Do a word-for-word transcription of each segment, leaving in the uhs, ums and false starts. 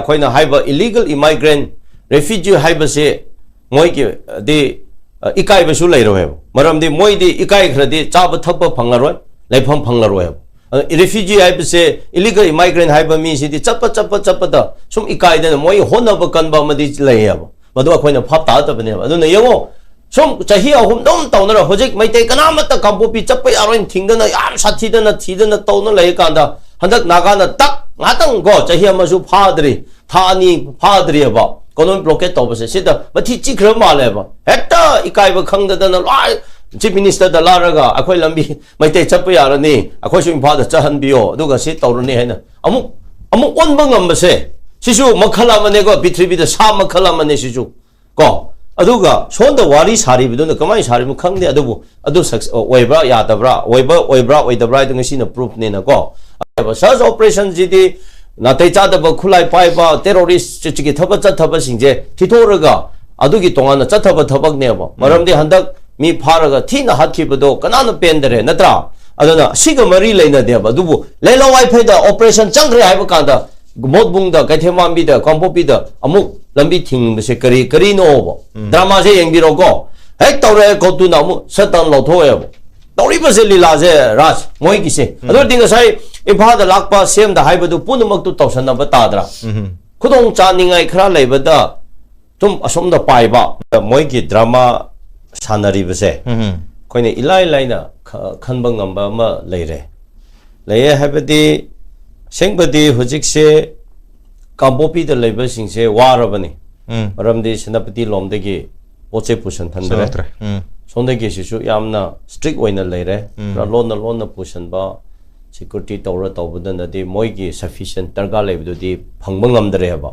ꯑꯩꯈꯣꯏꯅ ꯍꯥꯏꯕ illegal immigrant, refugee ꯍꯥꯏꯕꯁꯦ ꯃꯣꯏꯒꯤꯗꯤ, ꯑ, ꯏꯀꯥꯏꯕꯁꯨ ꯂꯩꯔꯣꯏꯕ꯫ ꯃꯔꯝꯗꯤ ꯃꯣꯏꯗꯤ ꯏꯀꯥꯏꯈ꯭ꯔꯗꯤ ꯆꯥꯕ ꯊꯛꯄ ꯐꯪꯉꯔꯣꯏ, ꯂꯩꯐꯝ ꯐꯪꯂꯔꯣꯏꯕ꯫ ꯑꯗ refugee ꯍꯥꯏꯕꯁꯦ, illegal immigrant ꯍꯥꯏꯕ ꯃꯤꯁꯤꯗꯤ ꯆꯠꯄ, ꯆꯠꯄ, ꯆꯠꯄꯗ ꯁꯨꯝ ꯏꯀꯥꯏꯗꯅ ꯃꯣꯏ ꯍꯣꯠꯅꯕ ꯀꯟꯕ ꯑꯃꯗꯤ ꯂꯩꯌꯦꯕ꯫ ꯃꯗꯨ ꯑꯩꯈꯣꯏꯅ ꯚꯥꯞ ꯇꯥꯗꯕꯅꯦꯕ꯫ ꯑꯗꯨꯅ ꯌꯦꯡꯉꯣ, ꯁꯨꯝ ꯆꯍꯤ ꯑꯍꯨꯝ ꯑꯗꯨꯝ ꯇꯧꯅꯔ, ꯍꯧꯖꯤꯛ ꯃꯩꯇꯩ ꯀꯅꯥꯃꯠꯇ ꯀꯥꯡꯄꯣꯛꯄꯤ ꯆꯠꯄ ꯌꯥꯔꯣꯏꯅ ꯊꯤꯡꯗꯅ, ꯌꯥꯝ ꯁꯥꯊꯤꯗꯅ ꯊꯤꯗꯅ ꯇꯧꯅ ꯂꯩꯔꯀꯥꯟꯗ, ꯍꯟꯗꯛ ꯅꯥꯒꯥꯅ ꯇꯛ ꯉꯥꯛꯇꯪ ꯀꯣ, ꯆꯍꯤ ꯑꯃꯁꯨ ꯐꯥꯗ꯭ꯔꯤ, ꯊꯥ ꯑꯅꯤ ꯐꯥꯗ꯭ꯔꯤꯑꯕ, colonial blockade ꯇꯧꯕꯁꯦ, ꯁꯤꯗ ꯃꯊꯤ ꯆꯤꯛꯈ꯭ꯔꯕ ꯃꯥꯜꯂꯦꯕ꯫ ꯍꯦꯛꯇ ꯏꯀꯥꯏꯕ ꯈꯪꯗꯗꯅ ꯂꯣꯏ chief minister ꯗ ꯂꯥꯛꯔꯒ, "ꯑꯩꯈꯣꯏ ꯂꯝꯕꯤ, ꯃꯩꯇꯩ ꯆꯠꯄ ꯌꯥꯔꯅꯤ, ꯑꯩꯈꯣꯏꯁꯨ ꯏꯝꯐꯥꯜꯗ ꯆꯠꯍꯟꯕꯤꯌꯣ, ꯑꯗꯨꯒ ꯁꯤ ꯇꯧꯔꯅꯤ" ꯍꯥꯏꯅ ꯑꯃꯨꯛ, ꯑꯃꯨꯛ ꯑꯣꯟꯕ ꯉꯝꯕꯁꯦ, ꯁꯤꯁꯨ ꯃꯈꯜ ꯑꯃꯅꯦꯀꯣ, ꯄ꯭ꯔꯤꯊꯤꯕꯤꯗ ꯁꯥ ꯃꯈꯜ ꯑꯃꯅꯦ ꯁꯤꯁꯨ꯫ ꯀꯣ? ꯑꯗꯨꯒ ꯁꯣꯝꯗ ꯋꯥꯔꯤ ꯁꯥꯔꯤꯕꯗꯨꯅ ꯀꯃꯥꯏꯅ ꯁꯥꯔꯤꯕꯅꯣ ꯈꯪꯗꯦ, ꯑꯗꯨꯕꯨ ꯑꯗꯨ ꯁꯛꯁ-, ꯑꯣꯏꯕ꯭ꯔꯥ ꯌꯥꯗꯕ꯭ꯔꯥ, ꯑꯣꯏꯕ ꯑꯣꯏꯕ꯭ꯔꯥ ꯑꯣꯏꯗꯕ꯭ꯔꯥ ꯍꯥꯏꯗꯣ ꯉꯁꯤꯅ proof ꯅꯦꯅꯀꯣ꯫ ꯑꯗꯨꯒ search operation ꯁꯤꯗꯤ ꯅꯥꯇꯩ ꯆꯥꯗꯕ ꯈꯨꯠꯂꯥꯏ ꯄꯥꯏꯕ terrorist ꯆꯤꯒꯤ ꯊꯕꯛ ꯆꯠꯊꯕꯁꯤꯡꯁꯦ ꯊꯤꯊꯣꯛꯑꯒ ꯑꯗꯨꯒꯤ ꯇꯣꯉꯥꯟꯅ ꯆꯠꯊꯕ ꯊꯕꯛꯅꯦꯕ꯫ ꯃꯔꯝꯗꯤ ꯍꯟꯗꯛ ꯃꯤ ꯐꯥꯔꯒ ꯊꯤꯅ ꯍꯥꯠꯈꯤꯕꯗꯣ ꯀꯅꯥꯅ ꯄꯦꯟꯗꯔꯦ, ꯅꯠꯇ꯭ꯔꯥ? ꯑꯗꯨꯅ ꯁꯤꯒ ꯃꯔꯤ ꯂꯩꯅꯗꯦꯕ꯫ ꯑꯗꯨꯕꯨ ꯂꯩꯂꯧ ꯋꯥꯏꯐꯩꯗ operation ꯆꯪꯈ꯭ꯔꯦ ꯍꯥꯏꯕ ꯀꯥꯟꯗ ꯃꯣꯠꯕꯨꯡꯗ, ꯀꯩꯊꯦꯜꯃꯥꯟꯕꯤꯗ, ꯀꯥꯡꯄꯣꯛꯄꯤꯗ ꯑꯃꯨꯛ ꯂꯝꯕꯤ ꯊꯤꯡꯕꯁꯦ ꯀꯔꯤ, ꯀꯔꯤꯅꯣꯕ? ꯗ꯭ꯔꯃꯥꯁꯦ ꯌꯦꯡꯕꯤꯔꯣꯀꯣ꯫ ꯍꯦꯛ ꯇꯧꯔꯦ, ꯀꯣꯇꯨꯅ ꯑꯃꯨꯛ shutdown ꯂꯧꯊꯣꯛꯑꯦꯕ꯫ ꯇꯧꯔꯤꯕꯁꯦ ꯂꯤꯂꯥꯁꯦ, ꯔꯥꯖ, ꯃꯣꯏꯒꯤꯁꯦ꯫ ꯑꯗꯨ ꯑꯣꯏꯔꯗꯤ ꯉꯁꯥꯏ ꯏꯝꯐꯥꯜꯗ ꯂꯥꯛꯄ ꯁꯤ ꯑꯦꯝꯗ ꯍꯥꯏꯕꯗꯨ ꯄꯨꯝꯅꯃꯛꯇꯨ ꯇꯧꯁꯟꯅꯕ ꯇꯥꯗ꯭ꯔꯥ? ꯈꯨꯗꯣꯡ ꯆꯥꯅꯤꯡꯉꯥꯏ ꯈꯔ ꯂꯩꯕꯗ ꯁꯨꯝ ꯑꯁꯣꯝꯗ ꯄꯥꯏꯕ꯫ ꯃꯣꯏꯒꯤ ꯗ꯭ꯔꯃꯥ ꯁꯥꯟꯅꯔꯤꯕꯁꯦ ꯑꯩꯈꯣꯏꯅ ꯏꯂꯥꯏ ꯂꯥꯏꯅ ꯈ-, ꯈꯟꯕ ꯉꯝꯕ ꯑꯃ ꯂꯩꯔꯦ꯫ ꯂꯩꯌꯦ ꯍꯥꯏꯕꯗꯤ, ꯑꯁꯦꯡꯕꯗꯤ ꯍꯧꯖꯤꯛꯁꯦ ꯀꯥꯡꯄꯣꯛꯄꯤꯗ ꯂꯩꯕꯁꯤꯡꯁꯦ ꯋꯥꯔꯕꯅꯤ꯫ ꯎꯝ꯫ ꯃꯔꯝꯗꯤ ꯁꯦꯅꯥꯄꯇꯤ ꯂꯣꯝꯗꯒꯤ ꯄꯣꯠ ꯆꯩ ꯄꯨꯁꯟꯍꯟꯗ꯭ꯔꯦ꯫ ꯁꯣꯛꯇ꯭ꯔꯦ꯫ ꯎꯝ꯫ ꯁꯣꯝꯗꯒꯤꯁꯤꯁꯨ ꯌꯥꯝꯅ strict ꯑꯣꯏꯅ ꯂꯩꯔꯦ꯫ ꯎꯝ꯫ ꯈꯔ ꯂꯣꯟꯅ ꯂꯣꯟꯅ ꯄꯨꯁꯟꯕ, security ꯇꯧꯔ ꯇꯧꯕꯗꯅꯗꯤ ꯃꯣꯏꯒꯤ sufficient ꯗꯔꯀꯥꯔ ꯂꯩꯕꯗꯨꯗꯤ ꯐꯪꯕ ꯉꯝꯗ꯭ꯔꯦꯕ꯫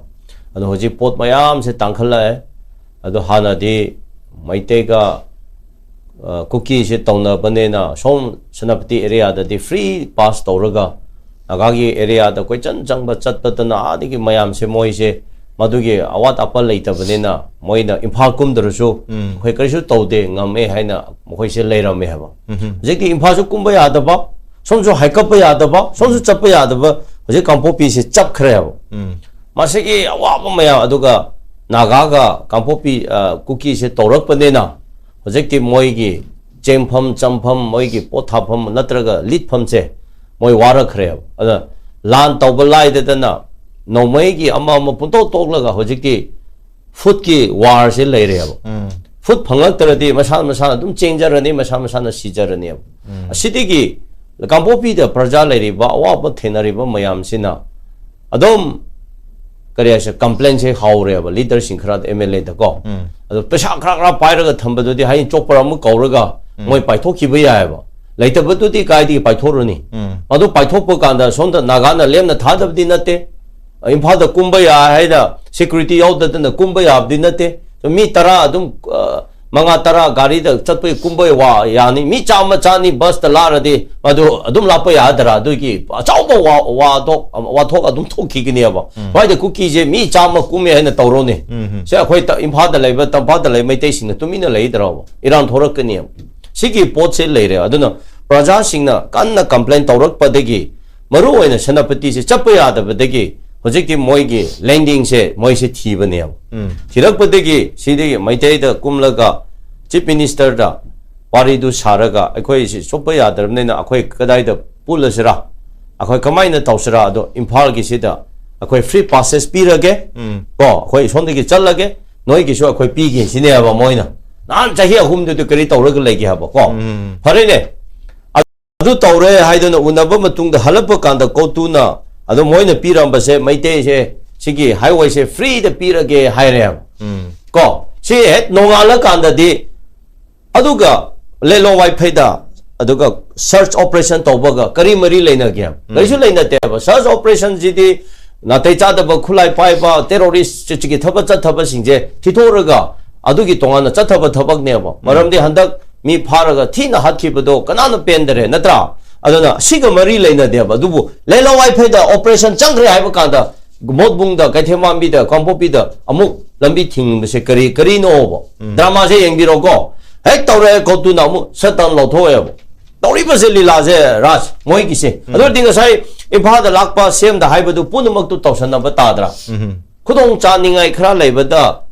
ꯑꯗꯣ ꯍꯧꯖꯤꯛ ꯄꯣꯠ ꯃꯌꯥꯝꯁꯦ ꯇꯥꯡꯈꯠꯂꯛꯑꯦ꯫ ꯑꯗꯣ ꯍꯥꯟꯅꯗꯤ ꯃꯩꯇꯩꯒ, ꯑ, ꯀꯨꯀꯤꯁꯦ ꯇꯧꯅꯕꯅꯤꯅ ꯁꯣꯝ ꯁꯦꯅꯥꯄꯇꯤ ꯑꯦꯔꯤꯌꯥꯗꯗꯤ free pass ꯇꯧꯔꯒ ꯅꯥꯒꯥꯒꯤ ꯑꯦꯔꯤꯌꯥꯗ ꯀꯣꯏꯆꯪ ꯆꯪꯕ ꯆꯠꯄꯗꯅ ꯑꯥꯗꯒꯤ ꯃꯌꯥꯝꯁꯦ ꯃꯣꯏꯁꯦ ꯃꯗꯨꯒꯤ ꯑꯋꯥꯠ ꯑꯄꯥ ꯂꯩꯇꯕꯅꯤꯅ ꯃꯣꯏꯅ ꯏꯝꯐꯥꯜ ꯀꯨꯝꯗ꯭ꯔꯁꯨ ꯎꯝ꯫ ꯑꯩꯈꯣꯏ ꯀꯔꯤꯁꯨ ꯇꯧꯗꯦ, ꯉꯝꯃꯦ ꯍꯥꯏꯅ ꯃꯈꯣꯏꯁꯦ ꯂꯩꯔꯝꯃꯦ ꯍꯥꯏꯕ꯫ ꯎꯝ꯫ ꯍꯧꯖꯤꯛꯇꯤ ꯏꯝꯐꯥꯜꯁꯨ ꯀꯨꯝꯕ ꯌꯥꯗꯕ, ꯁꯣꯝꯁꯨ ꯍꯥꯏꯀꯠꯄ ꯌꯥꯗꯕ, ꯁꯣꯝꯁꯨ ꯆꯠꯄ ꯌꯥꯗꯕ, ꯍꯧꯖꯤꯛ ꯀꯥꯡꯄꯣꯛꯄꯤꯁꯦ ꯆꯞꯈ꯭ꯔꯦꯕ꯫ ꯎꯝ꯫ ꯃꯁꯤꯒꯤ ꯑꯋꯥꯕ ꯃꯌꯥꯝ, ꯑꯗꯨꯒ ꯅꯥꯒꯥꯒ ꯀꯥꯡꯄꯣꯛꯄꯤ, ꯑ, ꯀꯨꯀꯤꯁꯦ ꯇꯧꯔꯛꯄꯅꯤꯅ ꯍꯧꯖꯤꯛꯇꯤ ꯃꯣꯏꯒꯤ ꯆꯦꯡꯐꯝ, ꯆꯝꯐꯝ, ꯃꯣꯏꯒꯤ ꯄꯣꯠ ꯊꯥꯐꯝ ꯅꯠꯇ꯭ꯔꯒ ꯂꯤꯠꯐꯝꯁꯦ ꯃꯣꯏ ꯋꯥꯔꯛꯈ꯭ꯔꯦꯕ꯫ ꯑꯗ ꯂꯥꯟ ꯇꯧꯕ ꯂꯥꯏꯗꯗꯅ ꯅꯣꯡꯃꯩꯒꯤ ꯑꯃ ꯑꯃ ꯄꯨꯡꯇꯣꯛ ꯇꯣꯛꯂꯒ ꯍꯧꯖꯤꯛꯇꯤ ꯐꯨꯗꯀꯤ ꯋꯥꯔꯁꯦ ꯂꯩꯔꯦꯕ꯫ ꯎꯝ ꯐꯨꯗ ꯐꯪꯂꯛꯇ꯭ꯔꯗꯤ ꯃꯁꯥ ꯃꯁꯥꯅ ꯑꯗꯨꯝ ꯆꯦꯟꯖꯔꯅꯤ, ꯃꯁꯥ ꯃꯁꯥꯅ ꯁꯤꯖꯔꯅꯦꯕ꯫ ꯎꯝ ꯑꯁꯤꯗꯒꯤ ꯀꯥꯡꯄꯣꯛꯄꯤꯗ ꯄ꯭ꯔꯖꯥ ꯂꯩꯔꯤꯕ, ꯑꯋꯥꯕ ꯊꯦꯡꯅꯔꯤꯕ ꯃꯌꯥꯝꯁꯤꯅ ꯑꯗꯨꯝ ꯀꯔꯤ ꯍꯥꯏꯁꯦ, ꯀꯝꯄ꯭ꯂꯦꯟꯁꯦ ꯍꯧꯔꯦꯕ ꯂꯤꯗꯔꯁꯤꯡ ꯈꯔ ꯑꯦꯝ ꯑꯦꯜ ꯑꯦꯗꯀꯣ꯫ ꯎꯝ ꯑꯗꯣ ꯄꯩꯁꯥ ꯈꯔ ꯈꯔ ꯄꯥꯏꯔꯒ ꯊꯝꯕꯗꯨꯗꯤ ꯍꯌꯦꯡ ꯆꯣꯞꯄꯔ ꯑꯃꯨꯛ ꯀꯧꯔꯒ ꯃꯣꯏ ꯄꯥꯏꯊꯣꯛꯈꯤꯕ ꯌꯥꯏꯑꯕ꯫ ꯂꯩꯇꯕꯗꯨꯗꯤ ꯀꯥꯏꯗꯒꯤ ꯄꯥꯏꯊꯣꯛꯔꯨꯅꯤ? ꯎꯝ ꯑꯗꯨ ꯄꯥꯏꯊꯣꯛꯄ ꯀꯥꯟꯗ ꯁꯣꯝꯗ ꯅꯥꯒꯥꯅ ꯂꯦꯝꯅ ꯊꯥꯗꯕꯗꯤ ꯅꯠꯇꯦ, ꯏꯝꯐꯥꯜꯗ ꯀꯨꯝꯕ ꯌꯥꯏ ꯍꯥꯏꯅ ꯁꯦꯀ꯭ꯌꯨꯔꯤꯇꯤ ꯌꯥꯎꯗꯗꯅ ꯀꯨꯝꯕ ꯌꯥꯕꯗꯤ ꯅꯠꯇꯦ꯫ ꯃꯤ ꯇꯔꯥ ꯑꯗꯨꯝ, ꯑ, ꯃꯉꯥ ꯇꯔꯥ ꯒꯥꯔꯤꯗ ꯆꯠꯄꯒꯤ ꯀꯨꯝꯕ ꯋꯥ ꯌꯥꯅꯤ, ꯃꯤ ꯆꯥꯝꯃ ꯆꯥꯅꯤ ꯕꯁꯇ ꯂꯥꯛꯔꯗꯤ ꯃꯗꯨ ꯑꯗꯨꯝ ꯂꯥꯛꯄ ꯌꯥꯗ꯭ꯔꯥ? ꯑꯗꯨꯒꯤ ꯑꯆꯧꯕ ꯋꯥ-, ꯋꯥꯊꯣꯛ, ꯋꯥꯊꯣꯛ ꯑꯗꯨꯝ ꯊꯣꯛꯈꯤꯒꯅꯦꯕ꯫ ꯎꯝ ꯍꯣꯏꯗ ꯀꯨꯀꯤꯁꯦ ꯃꯤ ꯆꯥꯝꯃ ꯀꯨꯝꯃꯦ ꯍꯥꯏꯅ ꯇꯧꯔꯣꯅꯦ꯫ ꯎꯝ ꯁꯦ ꯑꯩꯈꯣꯏ ꯇ-, ꯏꯝꯐꯥꯜꯗ ꯂꯩꯕ, ꯇꯝꯄꯥꯛꯇ ꯂꯩꯕ ꯃꯩꯇꯩꯁꯤꯡꯅ ꯇꯨꯃꯤꯟꯅ ꯂꯩꯗ꯭ꯔꯕ? ꯏꯔꯥꯡ ꯊꯣꯔꯛꯀꯅꯦꯕ꯫ ꯁꯤꯒꯤ ꯄꯣꯠꯁꯦ ꯂꯩꯔꯦ꯫ ꯑꯗꯨꯅ ꯄ꯭ꯔꯖꯥꯁꯤꯡꯅ ꯀꯟꯅ ꯀꯝꯄ꯭ꯂꯦꯟ ꯇꯧꯔꯛꯄꯗꯒꯤ, ꯃꯔꯨ ꯑꯣꯏꯅ ꯁꯦꯅꯥꯄꯇꯤꯁꯦ ꯆꯠꯄ ꯌꯥꯗꯕꯗꯒꯤ ꯍꯧꯖꯤꯛꯇꯤ ꯃꯣꯏꯒꯤ ꯂꯦꯟꯗꯤꯡꯁꯦ ꯃꯣꯏꯁꯦ ꯊꯤꯕꯅꯦꯕ꯫ ꯎꯝ ꯊꯤꯔꯛꯄꯗꯒꯤ ꯁꯤꯗꯒꯤ ꯃꯩꯇꯩꯗ ꯀꯨꯝꯂꯒ ꯆꯤꯐ ꯃꯤꯅꯤꯁꯇꯔꯗ ꯋꯥꯔꯤꯗꯨ ꯁꯥꯔꯒ, "ꯑꯩꯈꯣꯏꯁꯤ ꯆꯣꯞꯄ ꯌꯥꯗ꯭ꯔꯕꯅꯤꯅ ꯑꯩꯈꯣꯏ ꯀꯗꯥꯏꯗ ꯄꯨꯜꯂꯁꯤꯔꯥ? ꯑꯩꯈꯣꯏ ꯀꯃꯥꯏꯅ ꯇꯧꯁꯤꯔꯥ? ꯑꯗꯣ ꯏꯝꯐꯥꯜꯒꯤꯁꯤꯗ ꯑꯩꯈꯣꯏ ꯐ꯭ꯔꯤ ꯄꯥꯁꯦꯁ ꯄꯤꯔꯒꯦ, ꯎꯝ ꯀꯣ, ꯑꯩꯈꯣꯏ ꯁꯣꯝꯗꯒꯤ ꯆꯠꯂꯒꯦ, ꯅꯣꯏꯒꯤꯁꯨ ꯑꯩꯈꯣꯏ ꯄꯤꯒꯦ," ꯁꯤꯅꯦꯕ ꯃꯣꯏꯅ꯫ ꯅꯍꯥꯟ ꯆꯍꯤ ꯑꯍꯨꯝꯗꯨꯗꯤ ꯀꯔꯤ ꯇꯧꯔꯒ ꯂꯩꯒꯦ ꯍꯥꯏꯕ, ꯀꯣ? ꯎꯝ ꯐꯔꯦꯅꯦ, ꯑꯗꯨ ꯇꯧꯔꯦ ꯍꯥꯏꯗꯨꯅ ꯎꯅꯕ ꯃꯇꯨꯡꯗ ꯍꯜꯂꯛꯄ ꯀꯥꯟꯗ ꯀꯣꯇꯨꯅ ꯑꯗꯨ ꯃꯣꯏꯅ ꯄꯤꯔꯝꯕꯁꯦ, ꯃꯩꯇꯩꯁꯦ ꯁꯤꯒꯤ ꯍꯥꯏꯋꯦꯁꯦ ꯐ꯭ꯔꯤꯗ ꯄꯤꯔꯒꯦ ꯍꯥꯏꯔꯦꯕ꯫ ꯎꯝ ꯀꯣ, ꯁꯤ ꯍꯦꯛ ꯅꯣꯡꯉꯥꯜꯂꯀꯥꯟꯗꯗꯤ, ꯑꯗꯨꯒ ꯂꯦꯂꯣꯡ ꯋꯥꯏꯐꯩꯗ ꯑꯗꯨꯒ ꯁꯔꯆ ꯑꯣꯄꯔꯦꯁꯟ ꯇꯧꯕꯒ ꯀꯔꯤ ꯃꯔꯤ ꯂꯩꯅꯒꯦ? ꯀꯔꯤꯁꯨ ꯂꯩꯅꯗꯦꯕ꯫ ꯁꯔꯆ ꯑꯣꯄꯔꯦꯁꯟꯁꯤꯗꯤ ꯅꯥꯇꯩ ꯆꯥꯗꯕ, ꯈꯨꯠꯂꯥꯏ ꯄꯥꯏꯕ, ꯇꯦꯔꯣꯔꯤꯁ ꯆꯤꯒꯤ ꯊꯕꯛ ꯆꯠꯊꯕꯁꯤꯡꯁꯦ ꯊꯤꯊꯣꯛꯔꯒ ꯑꯗꯨꯒꯤ ꯇꯣꯉꯥꯟꯅ ꯆꯠꯊꯕ ꯊꯕꯛꯅꯦꯕ꯫ ꯃꯔꯝꯗꯤ ꯍꯟꯗꯛ ꯃꯤ ꯐꯥꯔꯒ ꯊꯤꯅ ꯍꯥꯠꯈꯤꯕꯗꯣ ꯀꯅꯥꯅ ꯄꯦꯟꯗꯔꯦ, ꯅꯠꯇ꯭ꯔꯥ? ꯑꯗꯨꯅ ꯁꯤꯒ ꯃꯔꯤ ꯂꯩꯅꯗꯦꯕ꯫ ꯑꯗꯨꯕꯨ ꯂꯦꯂꯣꯡ ꯋꯥꯏꯐꯩꯗ ꯑꯣꯄꯔꯦꯁꯟ ꯆꯪꯈ꯭ꯔꯦ ꯍꯥꯏꯕ ꯀꯥꯟꯗ ꯃꯣꯠꯕꯨꯡꯗ, ꯀꯩꯊꯦꯜꯃꯥꯟꯕꯤꯗ, ꯀꯥꯡꯄꯣꯛꯄꯤꯗ ꯑꯃꯨꯛ ꯂꯝꯕꯤ ꯊꯤꯡꯕꯁꯦ ꯀꯔꯤ, ꯀꯔꯤꯅꯣꯕ? ꯗ꯭ꯔꯃꯥꯁꯦ ꯌꯦꯡꯕꯤꯔꯣꯀꯣ꯫ ꯍꯦꯛ ꯇꯧꯔꯦ, ꯀꯣꯇꯨꯅ ꯑꯃꯨꯛ ꯁꯠ ꯗꯥꯎꯟ ꯂꯧꯊꯣꯛꯑꯦꯕ꯫ ꯇꯧꯔꯤꯕꯁꯦ ꯂꯤꯂꯥꯁꯦ, ꯔꯥꯖ, ꯃꯣꯏꯒꯤꯁꯦ꯫ ꯑꯗꯨ ꯑꯣꯏꯔꯗꯤ ꯉꯁꯥꯏ ꯏꯝꯐꯥꯜꯗ ꯂꯥꯛꯄ ꯁꯦꯝꯗ ꯍꯥꯏꯕꯗꯨ ꯄꯨꯝꯅꯃꯛꯇꯨ ꯇꯧꯁꯟꯅꯕ ꯇꯥꯗ꯭ꯔꯥ? ꯈꯨꯗꯣꯡ ꯆꯥꯅꯤꯡꯉꯥꯏ ꯈꯔ ꯂꯩꯕꯗ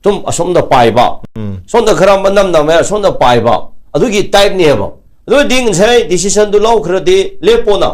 ꯁꯨꯝ ꯑꯁꯣꯝꯗ ꯄꯥꯏꯕ, ꯁꯣꯝꯗ ꯈꯔ ꯃꯅꯝ ꯅꯝꯃꯦ ꯑꯁꯣꯝꯗ ꯄꯥꯏꯕ, ꯑꯗꯨꯒꯤ ꯇꯥꯏꯞꯅꯦꯕ꯫ ꯑꯗꯨ ꯑꯣꯏꯔꯗꯤ ꯉꯁꯥꯏ ꯗꯤꯁꯤꯖꯟꯗꯨ ꯂꯧꯈ꯭ꯔꯗꯤ ꯂꯦꯞꯄꯣꯅ꯫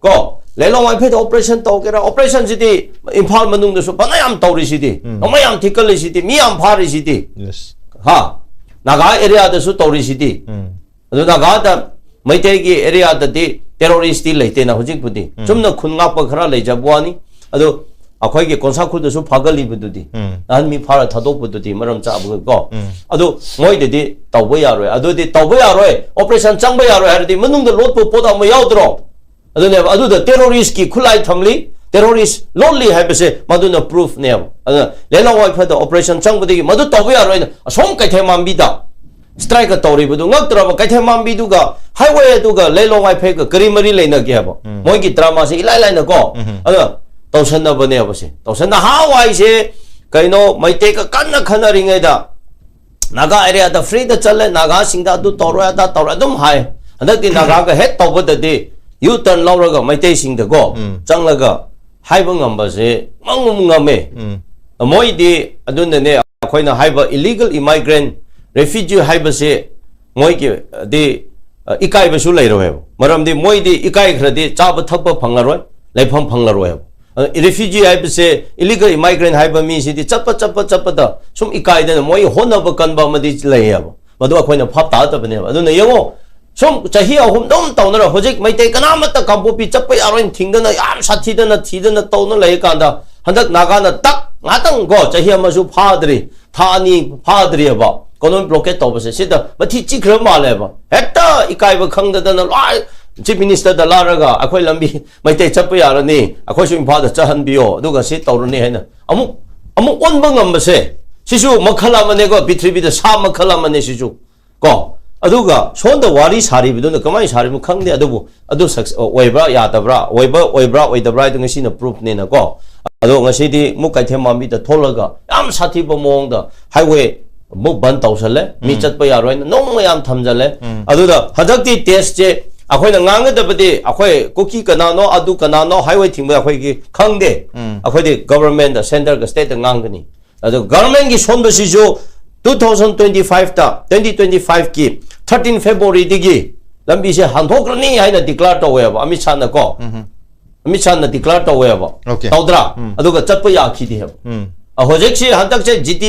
ꯀꯣ, ꯂꯩꯂꯣꯡ ꯋꯥꯏꯐꯩꯗ ꯑꯣꯄꯔꯦꯁꯟ ꯇꯧꯒꯦꯔꯥ, ꯑꯣꯄꯔꯦꯁꯟꯁꯤꯗꯤ ꯏꯝꯐꯥꯜ ꯃꯅꯨꯡꯗꯁꯨ ꯐꯅꯌꯥꯝ ꯇꯧꯔꯤꯁꯤꯗꯤ, ꯎꯝ꯫ ꯅꯣꯡꯃꯩ ꯌꯥꯝ ꯊꯤꯀꯠꯂꯤꯁꯤꯗꯤ, ꯃꯤ ꯌꯥꯝ ꯐꯥꯔꯤꯁꯤꯗꯤ, ꯌꯦꯁ꯫ ꯍꯥ, ꯅꯥꯒꯥ ꯑꯦꯔꯤꯌꯥꯗꯁꯨ ꯇꯧꯔꯤꯁꯤꯗꯤ꯫ ꯎꯝ꯫ ꯑꯗꯨ ꯅꯥꯒꯥꯗ, ꯃꯩꯇꯩꯒꯤ ꯑꯦꯔꯤꯌꯥꯗꯗꯤ ꯇꯦꯔꯣꯔꯤꯁꯇꯤ ꯂꯩꯇꯦꯅ ꯍꯧꯖꯤꯛꯄꯨꯗꯤ꯫ ꯎꯝ꯫ ꯆꯨꯝꯅ ꯈꯨꯟ ꯉꯥꯛꯄ ꯈꯔ ꯂꯩꯖꯕ ꯋꯥꯅꯤ꯫ ꯑꯗꯨ ꯑꯩꯈꯣꯏꯒꯤ ꯀꯣꯟꯁꯥꯈꯨꯜꯗꯁꯨ ꯐꯥꯒꯠꯂꯤꯕꯗꯨꯗꯤ, ꯎꯝ꯫ ꯅꯍꯥꯟ ꯃꯤ ꯐꯥꯔ ꯊꯥꯗꯣꯛꯄꯗꯨꯗꯤ ꯃꯔꯝ ꯆꯥꯕꯒꯤꯀꯣ꯫ ꯎꯝ꯫ ꯑꯗꯨ ꯃꯣꯏꯗꯗꯤ ꯇꯧꯕ ꯌꯥꯔꯣꯏ꯫ ꯑꯗꯨꯗꯤ ꯇꯧꯕ ꯌꯥꯔꯣꯏ, ꯑꯣꯄꯔꯦꯁꯟ ꯆꯪꯕ ꯌꯥꯔꯣꯏ ꯍꯥꯏꯔꯗꯤ ꯃꯅꯨꯡꯗ ꯂꯣꯠꯄ ꯄꯣꯠ ꯑꯃ ꯌꯥꯎꯗ꯭ꯔꯣ? ꯑꯗꯨꯅꯦꯕ, ꯑꯗꯨꯗ ꯇꯦꯔꯣꯔꯤꯁꯀꯤ ꯈꯨꯠꯂꯥꯏ ꯊꯝꯂꯤ, ꯇꯦꯔꯣꯔꯤꯁ ꯂꯣꯜꯂꯤ ꯍꯥꯏꯕꯁꯦ ꯃꯗꯨꯅ ꯄ꯭ꯔꯨꯐꯅꯦꯕ꯫ ꯑꯗꯨꯅ ꯂꯩꯂꯣꯡ ꯋꯥꯏꯐꯩꯗ ꯑꯣꯄꯔꯦꯁꯟ ꯆꯪꯕꯗꯒꯤ ꯃꯗꯨ ꯇꯧꯕ ꯌꯥꯔꯣꯏꯅ ꯑꯁꯣꯝ ꯀꯩꯊꯦꯜ ꯃꯥꯟꯕꯤꯗ ꯁ꯭ꯇ꯭ꯔꯥꯏꯛꯀ ꯇꯧꯔꯤꯕꯗꯨ ꯉꯛꯇ꯭ꯔꯕ? ꯀꯩꯊꯦꯜ ꯃꯥꯟꯕꯤꯗꯨꯒ ꯍꯥꯏꯋꯦ ꯑꯗꯨꯒ ꯂꯩꯂꯣꯡ ꯋꯥꯏꯐꯩꯒ ꯀꯔꯤ ꯃꯔꯤ ꯂꯩꯅꯒꯦ ꯍꯥꯏꯕ? ꯎꯝ꯫ ꯃꯣꯏꯒꯤ ꯗ꯭ꯔꯃꯥꯁꯦ ꯏꯂꯥꯏ ꯂꯥꯏꯅꯀꯣ꯫ ꯎꯝ꯫ ꯑꯗꯣ ꯇꯧꯁꯟꯅꯕꯅꯦꯕꯁꯦ꯫ ꯇꯧꯁꯟꯅ ꯍꯥꯋꯥꯏꯁꯦ ꯀꯩꯅꯣ, ꯃꯩꯇꯩꯒ ꯀꯟꯅ ꯈꯟꯅꯔꯤꯉꯩꯗ ꯅꯥꯒꯥ ꯑꯦꯔꯤꯌꯥꯗ ꯐ꯭ꯔꯤꯗ ꯆꯠꯂꯦ, ꯅꯥꯒꯥꯁꯤꯡꯗ ꯑꯗꯨ ꯇꯧꯔꯣꯏ ꯑꯗꯥ ꯇꯧꯔꯣꯏ ꯑꯗꯨꯝ ꯍꯥꯏ꯫ ꯍꯟꯗꯛꯇꯤ ꯅꯥꯒꯥꯒ ꯍꯦꯛ ꯇꯧꯕꯗꯗꯤ ꯌꯨ ꯇꯔꯟ ꯂꯧꯔꯒ ꯃꯩꯇꯩꯁꯤꯡꯗꯀꯣ ꯎꯝ꯫ ꯆꯪꯂꯒ ꯍꯥꯏꯕ ꯉꯝꯕꯁꯦ ꯉꯝ ꯉꯝꯃꯦ꯫ ꯎꯝ꯫ ꯃꯣꯏꯗꯤ ꯑꯗꯨꯅꯅꯦ ꯑꯩꯈꯣꯏꯅ ꯍꯥꯏꯕ illegal immigrant, refugee ꯍꯥꯏꯕꯁꯦ ꯃꯣꯏꯒꯤꯗꯤ, ꯑ, ꯏꯀꯥꯏꯕꯁꯨ ꯂꯩꯔꯣꯏꯕ꯫ ꯃꯔꯝꯗꯤ ꯃꯣꯏꯗꯤ ꯏꯀꯥꯏꯈ꯭ꯔꯗꯤ ꯆꯥꯕ ꯊꯛꯄ ꯐꯪꯉꯔꯣꯏ, ꯂꯩꯐꯝ ꯐꯪꯂꯔꯣꯏꯕ꯫ ꯑ, refugee ꯍꯥꯏꯕꯁꯦ, illegal immigrant ꯍꯥꯏꯕ ꯃꯤꯁꯤꯗꯤ ꯆꯠꯄ, ꯆꯠꯄ, ꯆꯠꯄꯗ ꯁꯨꯝ ꯏꯀꯥꯏꯗꯅ ꯃꯣꯏ ꯍꯣꯠꯅꯕ ꯀꯟꯕ ꯑꯃꯗꯤ ꯂꯩꯌꯦꯕ꯫ ꯃꯗꯨ ꯑꯩꯈꯣꯏꯅ ꯚꯥꯞ ꯇꯥꯗꯕꯅꯦꯕ꯫ ꯑꯗꯨꯅ ꯌꯦꯡꯉꯣ, ꯁꯨꯝ ꯆꯍꯤ ꯑꯍꯨꯝ ꯑꯗꯨꯝ ꯇꯧꯅꯔ ꯍꯧꯖꯤꯛ ꯃꯩꯇꯩ ꯀꯅꯥꯃꯠꯇ ꯀꯥꯡꯄꯣꯛꯄꯤ ꯆꯠꯄ ꯌꯥꯔꯣꯏꯅ ꯊꯤꯡꯗꯅ ꯌꯥꯝ ꯁꯥꯊꯤꯗꯅ ꯊꯤꯗꯅ ꯇꯧꯅ ꯂꯩꯔꯀꯥꯟꯗ ꯍꯟꯗꯛ ꯅꯥꯒꯥꯅ ꯇꯛ ꯉꯥꯛꯇꯪ ꯀꯣ, ꯆꯍꯤ ꯑꯃꯁꯨ ꯐꯥꯗ꯭ꯔꯤ, ꯊꯥ ꯑꯅꯤ ꯐꯥꯗ꯭ꯔꯤꯑꯕ, ꯀꯣꯂꯣꯝ ꯕ꯭ꯂꯣꯀꯦꯠ ꯇꯧꯕꯁꯦ ꯁꯤꯗ ꯃꯊꯤ ꯆꯤꯛꯈ꯭ꯔ ꯃꯥꯜꯂꯦꯕ꯫ ꯍꯦꯛꯇ ꯏꯀꯥꯏꯕ ꯈꯪꯗꯗꯅ ꯂꯣꯏ ꯆꯤꯐ ꯃꯤꯅꯤꯁꯇꯔꯗ ꯂꯥꯔꯒ ꯑꯩꯈꯣꯏ ꯂꯝꯕꯤ ꯃꯩꯇꯩ ꯆꯠꯄ ꯌꯥꯔꯅꯤ, ꯑꯩꯈꯣꯏꯁꯨ ꯏꯝꯐꯥꯜꯗ ꯆꯠꯍꯟꯕꯤꯌꯣ, ꯑꯗꯨꯒ ꯁꯤ ꯇꯧꯔꯅꯤ ꯍꯥꯏꯅ ꯑꯃꯨꯛ, ꯑꯃꯨꯛ ꯑꯣꯟꯕ ꯉꯝꯕꯁꯦ, ꯁꯤꯁꯨ ꯃꯈꯜ ꯑꯃꯅꯦꯀꯣ, ꯄ꯭ꯔꯤꯊꯤꯕꯤꯗ ꯁꯥ ꯃꯈꯜ ꯑꯃꯅꯦ ꯁꯤꯁꯨ꯫ ꯀꯣ, ꯑꯗꯨꯒ ꯁꯣꯝꯗ ꯋꯥꯔꯤ ꯁꯥꯔꯤꯕꯗꯨꯅ ꯀꯃꯥꯏꯅ ꯁꯥꯔꯤꯕꯅꯣ ꯈꯪꯗꯦ, ꯑꯗꯨꯕꯨ ꯑꯗꯨ ꯁꯛꯁ-, ꯑꯣꯏꯕ꯭ꯔꯥ ꯌꯥꯗꯕ꯭ꯔꯥ, ꯑꯣꯏꯕ ꯑꯣꯏꯕ꯭ꯔꯥ ꯑꯣꯏꯗꯕ꯭ꯔꯥ ꯍꯥꯏꯗꯣ ꯉꯁꯤꯅ ꯄ꯭ꯔꯨꯐꯅꯦꯅꯀꯣ꯫ ꯑꯗꯣ ꯉꯁꯤꯗꯤ ꯑꯃꯨꯛ ꯀꯩꯊꯦꯜ ꯃꯥꯟꯕꯤꯗ ꯊꯣꯛꯂꯒ ꯌꯥꯝ ꯁꯥꯊꯤꯕ ꯃꯑꯣꯡꯗ ꯍꯥꯏꯋꯦ ꯑꯃꯨꯛ ꯕꯟ ꯇꯧꯁꯜꯂꯦ, ꯃꯤ ꯎꯝ꯫ ꯆꯠꯄ ꯌꯥꯔꯣꯏꯅ ꯅꯣꯡ ꯃꯌꯥꯝ ꯊꯝꯖꯜꯂꯦ꯫ ꯎꯝ꯫ ꯑꯗꯨꯗ ꯍꯟꯗꯛꯇꯤ ꯇꯦꯁꯁꯦ ꯑꯩꯈꯣꯏꯅ ꯉꯥꯡꯒꯗꯕꯗꯤ ꯑꯩꯈꯣꯏ ꯀꯨꯀꯤ ꯀꯅꯥꯅꯣ, ꯑꯗꯨ ꯀꯅꯥꯅꯣ, highway ꯊꯤꯡꯕ ꯑꯩꯈꯣꯏꯒꯤ ꯈꯪꯗꯦ꯫ ꯑꯩꯈꯣꯏꯗꯤ government ꯗ, centre ꯒ state ꯇ ꯉꯥꯡꯒꯅꯤ꯫ ꯑꯗꯣ government ꯒꯤ ꯁꯣꯟꯕꯁꯤꯁꯨ two thousand twenty five ꯇ, twenty twenty five ꯀꯤ thirteen February ꯗꯒꯤ ꯂꯝꯕꯤꯁꯦ ꯍꯥꯡꯗꯣꯛꯈ꯭ꯔꯅꯤ ꯍꯥꯏꯅ declare ꯇꯧꯋꯦꯕ ꯑꯃꯤꯠ ꯁꯥꯍꯅ ꯀꯣ꯫ ꯑꯃꯤꯠ ꯁꯥꯍꯅ declare ꯇꯧꯋꯦꯕ꯫ Okay. ꯇꯧꯗ꯭ꯔꯥ? ꯑꯗꯨꯒ ꯆꯠꯄ ꯌꯥꯈꯤꯗꯦ ꯍꯥꯏꯕ꯫ ꯑ, ꯍꯧꯖꯤꯛꯁꯤ ꯍꯟꯗꯛꯁꯦ G T,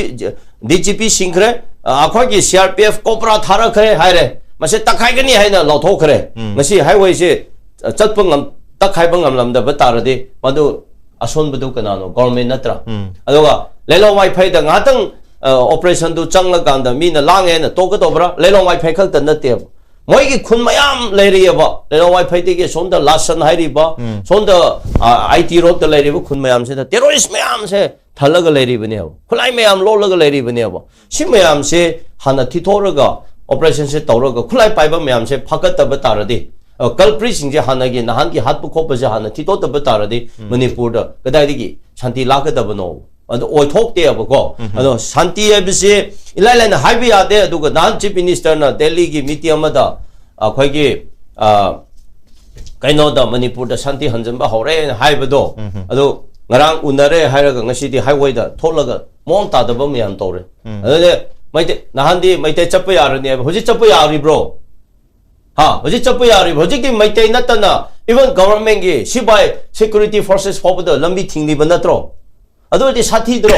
D G P ꯁꯤꯡꯈ꯭ꯔꯦ, ꯑ, ꯑꯩꯈꯣꯏꯒꯤ C R P F COBRA ꯊꯥꯔꯛꯈ꯭ꯔꯦ ꯍꯥꯏꯔꯦ, ꯃꯁꯤ ꯇꯛꯈꯥꯏꯒꯅꯤ ꯍꯥꯏꯅ ꯂꯥꯎꯊꯣꯛꯈ꯭ꯔꯦ꯫ ꯉꯁꯤ highway ꯁꯦ, ꯑ, ꯆꯠꯄ ꯉꯝ-, ꯇꯛꯈꯥꯏꯕ ꯉꯝꯂꯝꯗꯕ ꯇꯥꯔꯗꯤ ꯃꯗꯨ ꯑꯁꯣꯟꯕꯗꯨ ꯀꯅꯥꯅꯣ? Government ꯅꯠꯇ꯭ꯔꯥ? ꯑꯗꯨꯒ ꯂꯤꯂꯣꯡ ꯋꯥꯏꯐꯩꯗ ꯉꯥꯏꯍꯥꯛꯇꯪ, ꯑ, operation ꯗꯨ ꯆꯪꯂꯀꯥꯟꯗ ꯃꯤꯅ ꯂꯥꯡꯉꯦ ꯍꯥꯏꯅ ꯇꯣꯛꯀꯗꯧꯕ꯭ꯔꯥ? ꯂꯤꯂꯣꯡ ꯋꯥꯏꯐꯩ ꯈꯛꯇ ꯅꯠꯇꯦꯕ꯫ ꯃꯣꯏꯒꯤ ꯈꯨꯟ ꯃꯌꯥꯝ ꯂꯩꯔꯤꯑꯕ, ꯂꯤꯂꯣꯡ ꯋꯥꯏꯐꯩꯗꯒꯤ ꯁꯣꯝꯗ ꯂꯥꯁꯟ ꯍꯥꯏꯔꯤꯕ, ꯁꯣꯝꯗ, ꯑ, I T road ꯇ ꯂꯩꯔꯤꯕ ꯈꯨꯟ ꯃꯌꯥꯝꯁꯤꯗ terrorist ꯃꯌꯥꯝꯁꯦ ꯊꯜꯂꯒ ꯂꯩꯔꯤꯕꯅꯦꯕ, ꯈꯨꯠꯂꯥꯏ ꯃꯌꯥꯝ ꯂꯣꯜꯂꯒ ꯂꯩꯔꯤꯕꯅꯦꯕ꯫ ꯁꯤ ꯃꯌꯥꯝꯁꯦ ꯍꯥꯟꯅ ꯊꯤꯊꯣꯛꯑꯒ, operation ꯁꯦ ꯇꯧꯔꯒ, ꯈꯨꯠꯂꯥꯏ ꯄꯥꯏꯕ ꯃꯌꯥꯝꯁꯦ ꯐꯥꯒꯠꯇꯕ ꯇꯥꯔꯗꯤ, ꯑ, culprit ꯁꯤꯡꯁꯦ ꯍꯥꯟꯅꯒꯤ, ꯅꯍꯥꯟꯒꯤ ꯍꯥꯠꯄ ꯈꯣꯠꯄꯁꯦ ꯍꯥꯟꯅ ꯊꯤꯊꯣꯛꯇꯕ ꯇꯥꯔꯗꯤ, ꯃꯅꯤꯄꯨꯔꯗ ꯀꯗꯥꯏꯗꯒꯤ ꯁꯥꯟꯇꯤ ꯂꯥꯛꯀꯗꯕꯅꯣ? ꯑꯗꯣ ꯑꯣꯏꯊꯣꯛꯇꯦꯕꯀꯣ꯫ ꯑꯗꯣ ꯁꯥꯟꯇꯤ ꯍꯥꯏꯕꯁꯤ ꯏꯂꯥꯏ ꯂꯥꯏꯅ ꯍꯥꯏꯕ ꯌꯥꯗꯦ꯫ ꯑꯗꯨꯒ ꯅꯍꯥꯟ Chief Minister ꯅ ꯗꯦꯜꯂꯤꯒꯤ meeting ꯑꯃꯗ ꯑꯩꯈꯣꯏꯒꯤ, ꯑ, ꯀꯩꯅꯣꯗ ꯃꯅꯤꯄꯨꯔꯗ ꯁꯥꯟꯇꯤ ꯍꯟꯖꯤꯟꯕ ꯍꯧꯔꯦꯅ ꯍꯥꯏꯕꯗꯣ, ꯑꯗꯨ ꯉꯔꯥꯡ ꯎꯅꯔꯦ ꯍꯥꯏꯔꯒ ꯉꯁꯤꯗꯤ highway ꯗ ꯊꯣꯛꯂꯒ ꯃꯑꯣꯡ ꯇꯥꯗꯕ ꯃꯌꯥꯝ ꯇꯧꯔꯦ꯫ ꯑꯗꯨꯅꯦ ꯃꯩꯇꯩ, ꯅꯍꯥꯟꯗꯤ ꯃꯩꯇꯩ ꯆꯠꯄ ꯌꯥꯔꯅꯤ ꯍꯥꯏꯕ, ꯍꯧꯖꯤꯛ ꯆꯠꯄ ꯌꯥꯔꯤꯕ꯭ꯔꯣ? ꯍꯥ, ꯍꯧꯖꯤꯛ ꯆꯠꯄ ꯌꯥꯔꯤꯕ꯭ꯔꯣ? ꯍꯧꯖꯤꯛꯇꯤ ꯃꯩꯇꯩ ꯅꯠꯇꯅ even government ꯒꯤ ꯁꯤꯐꯥꯏ, security forces ꯐꯥꯎꯕꯗ ꯂꯝꯕꯤ ꯊꯤꯡꯂꯤꯕ ꯅꯠꯇ꯭ꯔꯣ? ꯑꯗꯨ ꯑꯣꯏꯔꯗꯤ ꯁꯥꯊꯤꯗ꯭ꯔꯣ?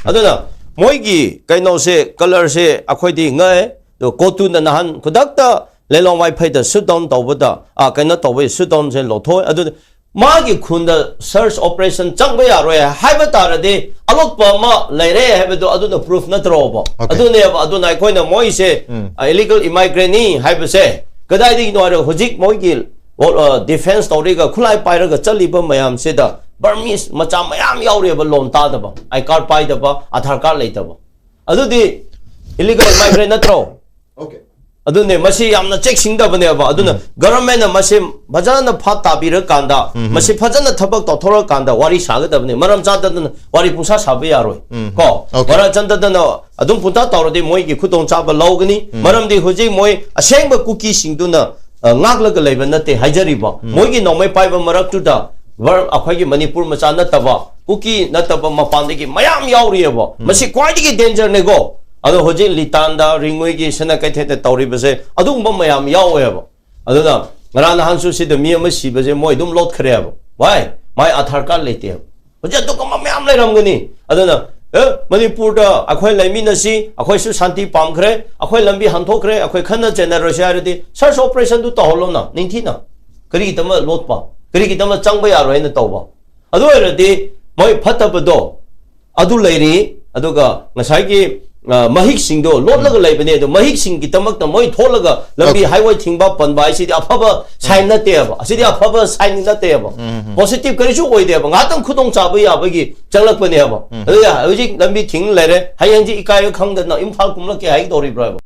ꯑꯗꯨꯅ ꯃꯣꯏꯒꯤ ꯀꯩꯅꯣꯁꯦ, colour ꯁꯦ ꯑꯩꯈꯣꯏꯗꯤ ꯉꯛꯑꯦ꯫ ꯑꯗꯣ ꯀꯣꯇꯨꯅ ꯅꯍꯥꯟ ꯈꯨꯗꯛꯇ ꯂꯤꯂꯣꯡ ꯋꯥꯏꯐꯩꯗ shoot down ꯇꯧꯕꯗ, ꯑ, ꯀꯩꯅꯣ ꯇꯧꯕꯩ shoot down ꯁꯦ ꯂꯧꯊꯣꯛꯑꯦ꯫ ꯑꯗꯨ ꯃꯥꯒꯤ ꯈꯨꯟꯗ search operation ꯆꯪꯕ ꯌꯥꯔꯣꯏ ꯍꯥꯏꯕ ꯇꯥꯔꯗꯤ ꯑꯂꯣꯠꯄ ꯑꯃ ꯂꯩꯔꯦ ꯍꯥꯏꯕꯗꯣ ꯑꯗꯨꯅ proof ꯅꯠꯇ꯭ꯔꯣꯕ? Okay. ꯑꯗꯨꯅꯦꯕ꯫ ꯑꯗꯨꯅ ꯑꯩꯈꯣꯏꯅ ꯃꯣꯏꯁꯦ, ꯑ, illegal immigrant ꯅꯤ ꯍꯥꯏꯕꯁꯦ ꯀꯗꯥꯏꯗꯒꯤꯅꯣ ꯍꯥꯏꯔꯒ ꯍꯧꯖꯤꯛ ꯃꯣꯏꯒꯤ, ꯑ, defence ꯇꯧꯔꯤꯒ ꯈꯨꯠꯂꯥꯏ ꯄꯥꯏꯔꯒ ꯆꯠꯂꯤꯕ ꯃꯌꯥꯝꯁꯤꯗ Burmese ꯃꯆꯥ ꯃꯌꯥꯝ ꯌꯥꯎꯔꯤꯕ, ꯂꯣꯟ ꯇꯥꯗꯕ, I card ꯄꯥꯏꯗꯕ, Aadhaar card ꯂꯩꯇꯕ꯫ ꯑꯗꯨꯗꯤ illegal immigrant ꯅꯠꯇ꯭ꯔꯣ? Okay. ꯑꯗꯨꯅꯦ, ꯃꯁꯤ ꯌꯥꯝꯅ ꯆꯦꯛꯁꯤꯡꯗꯕꯅꯦꯕ꯫ ꯑꯗꯨꯅ government ꯅ ꯃꯁꯤ ꯐꯖꯅ ꯐꯥꯠ ꯇꯥꯕꯤꯔꯀꯥꯟꯗ, ꯃꯁꯤ ꯐꯖꯅ ꯊꯕꯛ ꯇꯧꯊꯣꯔꯀꯥꯟꯗ ꯋꯥꯔꯤ ꯁꯥꯒꯗꯕꯅꯤ꯫ ꯃꯔꯝ ꯆꯥꯗꯗꯅ ꯋꯥꯔꯤ ꯄꯨꯡꯁꯥ ꯁꯥꯕ ꯌꯥꯔꯣꯏ꯫ ꯀꯣ? Okay. ꯃꯔꯝ ꯆꯥꯗꯗꯅ ꯑꯗꯨꯝ ꯄꯨꯡꯇꯥ ꯇꯧꯔꯗꯤ ꯃꯣꯏꯒꯤ ꯈꯨꯗꯣꯡꯆꯥꯕ ꯂꯧꯒꯅꯤ꯫ ꯃꯔꯝꯗꯤ ꯍꯧꯖꯤꯛ ꯃꯣꯏ ꯑꯁꯦꯡꯕ ꯀꯨꯀꯤꯁꯤꯡꯗꯨꯅ ꯑ, ꯉꯥꯛꯂꯒ ꯂꯩꯕ ꯅꯠꯇꯦ ꯍꯥꯏꯖꯔꯤꯕ꯫ ꯃꯣꯏꯒꯤ ꯅꯣꯡꯃꯩ ꯄꯥꯏꯕ ꯃꯔꯛꯇꯨꯗ ꯚꯔ-, ꯑꯩꯈꯣꯏꯒꯤ ꯃꯅꯤꯄꯨꯔ ꯃꯆꯥ ꯅꯠꯇꯕ, ꯀꯨꯀꯤ ꯅꯠꯇꯕ ꯃꯄꯥꯟꯗꯒꯤ ꯃꯌꯥꯝ ꯌꯥꯎꯔꯤꯑꯕ꯫ ꯃꯁꯤ ꯈ꯭ꯋꯥꯏꯗꯒꯤ dangerꯅꯦꯀꯣ꯫ ꯑꯗꯣ ꯍꯧꯖꯤꯛ ꯂꯤꯇꯥꯟꯗ, ꯔꯤꯡꯉꯨꯏꯒꯤ, ꯁꯅꯥ ꯀꯩꯊꯦꯜꯗ ꯇꯧꯔꯤꯕꯁꯦ ꯑꯗꯨꯒꯨꯝꯕ ꯃꯌꯥꯝ ꯌꯥꯎꯋꯦꯕ꯫ ꯑꯗꯨꯅ ꯉꯔꯥꯡ ꯅꯍꯥꯟꯁꯨ ꯁꯤꯗ ꯃꯤ ꯑꯃ ꯁꯤꯕꯁꯦ ꯃꯣꯏ ꯑꯗꯨꯝ ꯂꯣꯠꯈ꯭ꯔꯦꯕ꯫ Why? ꯃꯥꯏ ꯑꯙꯥꯔ ꯀꯥꯔꯗ ꯂꯩꯇꯦꯕ꯫ ꯍꯧꯖꯤꯛ ꯑꯗꯨꯒꯨꯝꯕ ꯃꯌꯥꯝ ꯂꯩꯔꯝꯒꯅꯤ꯫ ꯑꯗꯨꯅ, ꯑꯦ, ꯃꯅꯤꯄꯨꯔꯗ ꯑꯩꯈꯣꯏ ꯂꯩꯃꯤꯟꯅꯁꯤ, ꯑꯩꯈꯣꯏꯁꯨ ꯁꯥꯟꯇꯤ ꯄꯥꯝꯈ꯭ꯔꯦ, ꯑꯩꯈꯣꯏ ꯂꯝꯕꯤ ꯍꯟꯊꯣꯛꯈ꯭ꯔꯦ, ꯑꯩꯈꯣꯏ ꯈꯟꯅ ꯆꯩꯅꯔꯣꯏꯁꯤ ꯍꯥꯏꯔꯗꯤ search operationꯗꯨ ꯇꯧꯍꯜꯂꯣꯅ, ꯅꯤꯡꯊꯤꯅ꯫ ꯀꯔꯤꯒꯤꯗꯃꯛ ꯂꯣꯠꯄ? ꯀꯔꯤꯒꯤꯗꯃꯛ ꯆꯪꯕ ꯌꯥꯔꯣꯏ ꯍꯥꯏꯅ ꯇꯧꯕ? ꯑꯗꯨ ꯑꯣꯏꯔꯗꯤ ꯃꯣꯏ ꯐꯠꯇꯕꯗꯣ ꯑꯗꯨ ꯂꯩꯔꯤ, ꯑꯗꯨꯒ ꯉꯁꯥꯏꯒꯤ, ꯑ, ꯃꯍꯤꯛꯁꯤꯡꯗꯣ ꯂꯣꯠꯂꯒ ꯂꯩꯕꯅꯦ꯫ ꯑꯗꯣ ꯃꯍꯤꯛꯁꯤꯡꯒꯤꯗꯃꯛꯇ ꯃꯣꯏ ꯊꯣꯛꯂꯒ ꯂꯝꯕꯤ, okay, highway ꯊꯤꯡꯕ ꯄꯟꯕ ꯍꯥꯏꯁꯤꯗꯤ ꯑꯐꯕ sign ꯅꯠꯇꯦꯕ꯫ ꯑꯁꯤꯗꯤ ꯑꯐꯕ sign ꯅꯠꯇꯦꯕ꯫ ꯎꯝ, ꯎꯝ꯫ Positive ꯀꯔꯤꯁꯨ ꯑꯣꯏꯗꯦꯕ꯫ ꯉꯥꯏꯍꯥꯛꯇꯪ ꯈꯨꯗꯣꯡ ꯆꯥꯕ ꯌꯥꯕꯒꯤ ꯆꯪꯂꯛꯄꯅꯦꯕ꯫ ꯎꯝ꯫ ꯑꯗꯨꯒ ꯍꯧꯖꯤꯛ ꯂꯝꯕꯤ ꯊꯤꯡ ꯂꯩꯔꯦ, ꯍꯌꯦꯡꯁꯤ ꯏꯀꯥꯏꯕ ꯈꯪꯗꯅ ꯏꯝꯐꯥꯜ ꯀꯨꯝꯂꯛꯀꯦ ꯍꯥꯏꯒꯗꯧꯔꯤꯕ꯭ꯔꯥꯕ?